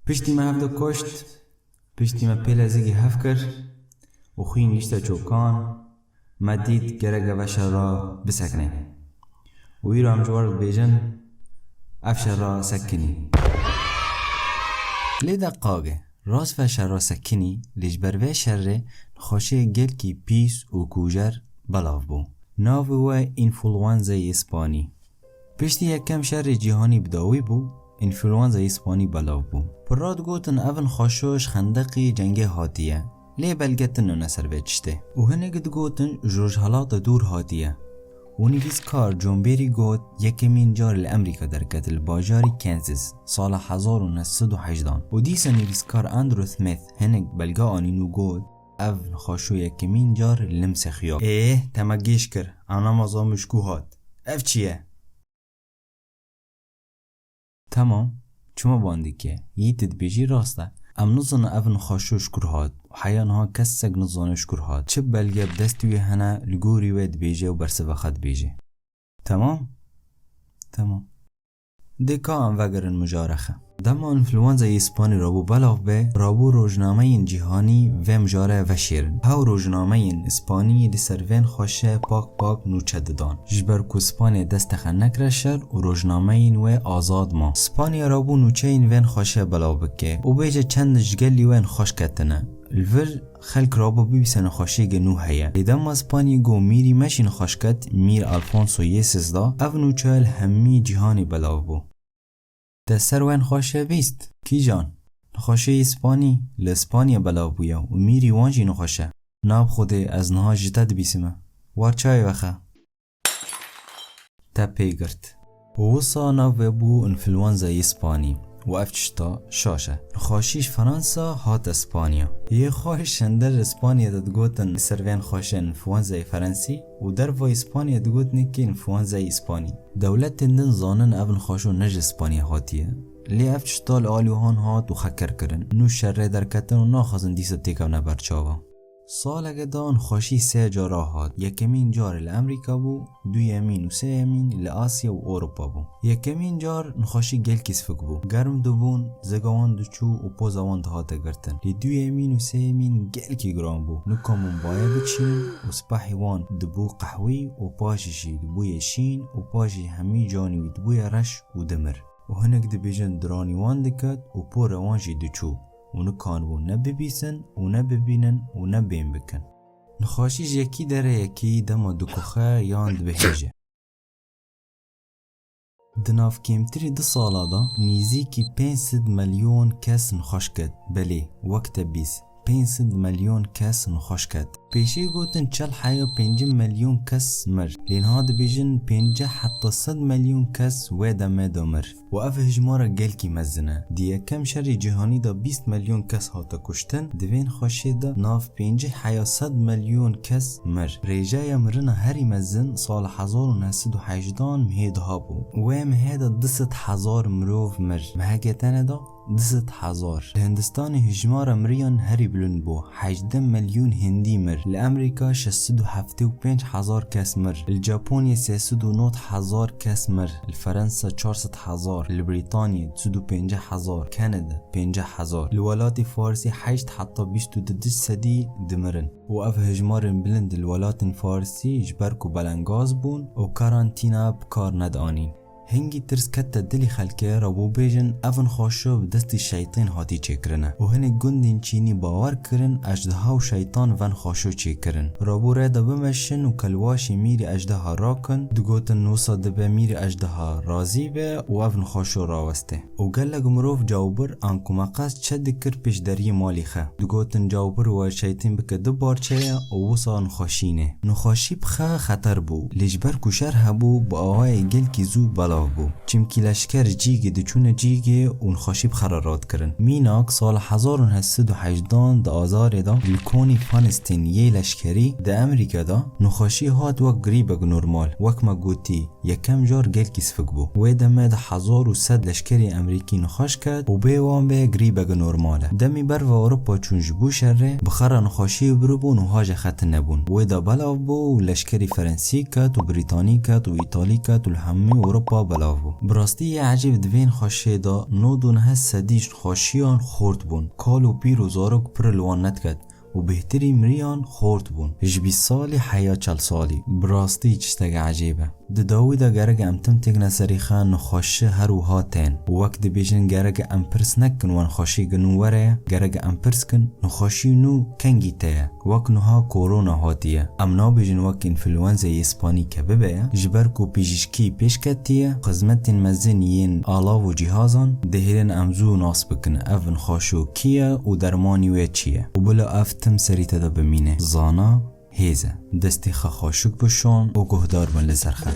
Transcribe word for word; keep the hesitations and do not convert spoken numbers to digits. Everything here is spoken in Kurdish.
Piştî me hevdu kuşt, piştî me pêlezîgî hev kir û xwîn gişte çokan, me dît gerek e ve şera bisekine. Û îro em ji we re dibêjin, ev şera sekinî. Lê deqage, rast ve şera sekinî, lê ji ber vê şerê nexweşiyê gelkî pîs û kujer belav bû. Navê we înfluenzayê Spanî. Piştî yekem şerê cîhanî bi dawî bû, înfluenzayê Spanî belav bû. Pirra digotin ev nexweşo ji xendeqî cengê hatiye. Lê belge tune ne ser vê tiştê. Û hinek digotin ji rojhelata dûr hatiye. Û nivîskar John Berry got, yekemîn car li Amerîka derket, li bajarî Kansas, sala hezar û neh sed û hejdan. Û dîsa nivîskar Andrew Smith hinek belge anîn û got, ev nexweşo yekemîn car li Nimsê xiya. Ê, te me gêj kir, ana me zamin ji ku hat. Ev çi ye? Temam, çima ban dike? Yî tu dibêjî rast e. Em nizanin ev nexweşo ji kur hat. Heya niha kesek nizane ji kur hat. Çi belge bi destî wê hene, li gorî wê dibêje û bersiva xwe dibêje. Temam? Temam. Dê ka em vegerin mijara xwe. Dema înfluenzayê Spanî rabû belav be, rabû rojnameyên cîhanî vê mijarê veşêrin. Hew rojnameyên Spanî li ser vê nexweşê pak pak nûçe didan. Ji ber ku Spanya dest xwe nekire şer û rojnameyên wê azad ma. Spanya rabû nûçeyên vê nexweşê belav bike û bêje çend ji gelî wê nexweş ketine. Li vir xelk rabû bibîse nexweşiyeke nû heye. Lê dema Spanyê got mîrî me jî nexweş ket, mîr Alfonso yê Sêzdeh, ev nûçe li hemî cîhanê belav bû. Te ser wê nexweşê bîst? Kîjan? Nexweşiyê Spanî li Spanya belav bûye û mîrî wan jî nexweş e. Na bi Xwedê ez niha ji te dibîsime. War çayê vexe. Te pê girt. Û wisa nav vê bû înfluenzayê Spanî. Û ev tişta şaş e. Nexweşî ji Fransa hate Spanya. Yê xwe ji şender li Spanya de digotin li ser vê nexweşê înfluenzayê Frensî û dervayî Spanya digotin ki înfluenzayê Spanî. Dewletên din zanin ev nexweşo ne ji Spanya hatiye. Lê ev tişta li alî wan hat û xeker kirin. Nû şerê derketin û naxwazin dîsa têkevne ber çavan. Saleke da nexweşî sê cara hat. Yekemîn car li Amerîka bû, duyemîn û sêyemîn li Asya û Ewropa bû. Yekemîn car nexweşî gelkî sivik bû. Germ dibûn, zêga wan diçû û poza wan dihate girtin. Lê duyemîn û sêyemîn gelkî giran bû. Nikanibûn baye biçînin û sipehê wan dibû qehwî û paşê jî dibûye şîn û paşê hemî canê wî dibûye reş û dimir. Û hinek dibêjin diranî wan diket û pora wan jî diçû û nikanibûn ne bibîsin û ne bibînin û ne bêm bikin. Nexweşî ji yekî derê yekî dema dikoxe yan dibihêje. Di nav kêmtirî du sala de nêzîkî pênc sed milyon kes nexweş ket. Belê, wek te bîst, pênc sed milyon kes nexweş ket. Pêşî gotin çel heya pêncî milyon kes mir. Lê niha dibêjin pêncî heta sed milyon kes wê demê de mir. Û ev hejmara gelkî mezin e. Di yekem şerê cîhanî de bîst milyon kes hate kuştin. Di vê nexweşê de nav pêncî heya sed milyon kes mir. Rêjeya mirina herî mezin sala hezar û neh sed û hejdan mihê duha bû. Wê mihê de du sed hezar mirov mir. Miheke tenê de du sed hezar. Li Hindistanê hijmara miriyan herî bilind bû, hejdeh milyon Hindî mir. Li Amerîka şeş sed û heftê û pênc hezar kes mir. Li Japonyê sê sed û nod hezar kes mir. Li Ferensa çar sed hezar. Li Brîtanyê du sed û pêncî hezar. Kanada pêncî hezar. Li welatê Farisê heşt heta bîst û du sedî dimirin. Û ev hijmarên bilind li welatên Farisî ji ber ku belengaz bûn û karantîna bi kar nedianîn. Hingî tirs kete dilê xelkê re bû bêjin, ev nexweşo bi destî şeytên hatî çêkirine û hinek gundên çînî bawer kirin, ejdeha û şeytan ve nexweşo çêkirin. Rabû rê de bimeşin û kelwaşê mîrê ejdeha rakin, digotin wisa dibe mîrê ejdeha razî be û ev nexweşo raweste. Û gelek mirov cawbir an ku meqes çe dikir pêş deriyê malê xwe. Digotin cawbir we şeytên bike du parçeye û wisa nexweşîne. Nexweşî bi xwe xeter bû, lê ji ber ku şer hebû, bi awayê gelkî zû belav bû. Çimkî leşker ji cîgê diçûne cîgê û nexweşî bi xwe re radikirin. Mînak sala hezar û neh sed û hejdan di azarê de li konî Fanistin yê leşkerî di Amerîka de nexweşî hat wek grîbek normal, wek me gotî, yekem car gelkî sivik bû. Wê demê de hezar û sed leşkerî Amerîkî nexweş ket û bê wan bê grîbeke normal e. Demî berva Ewropa çûn ji bo şerê, bi xwe re nexweşiyê biribûn û haje xetin nebûn. Wê de belav bû û leşkerî Ferensî ket û Brîtanî ket û Îtalî ket û li hemî Ewropa belav bû. Bi rastî yê ecêb di vê nexweşiyê de nod û neh sedî ji nexweşiyan xort bûn. Kal û pîr û zarok pir li wan nediket û bêhtirî miriyan xort bûn. Ji bîst salî heya çel salî. Bi rastî tiştek ecêb e. Di dawî de gerek em tim têkine serî xe nexweşi her wiha tên. Wek dibêjin gerek em pirs nekin wan xweşî ginû were ye, gerek em pirs kin nexweşî nû kengî te ye. Wek nuha korona hatiye. Em nabêjin wek înfluenzayê spanî ke bibe ye, ji ber ku pîjîşkî pêş ketiye, xizmetên mezin yên alav û cîhazan dihêlin em zû nas bikin ev nexweşo kî ye û dermanî wê çi ye. Û bila ev tim serî te de bimîne. Zana hêz e. Destê xe xweşik bişon û guhdar bin li ser xe.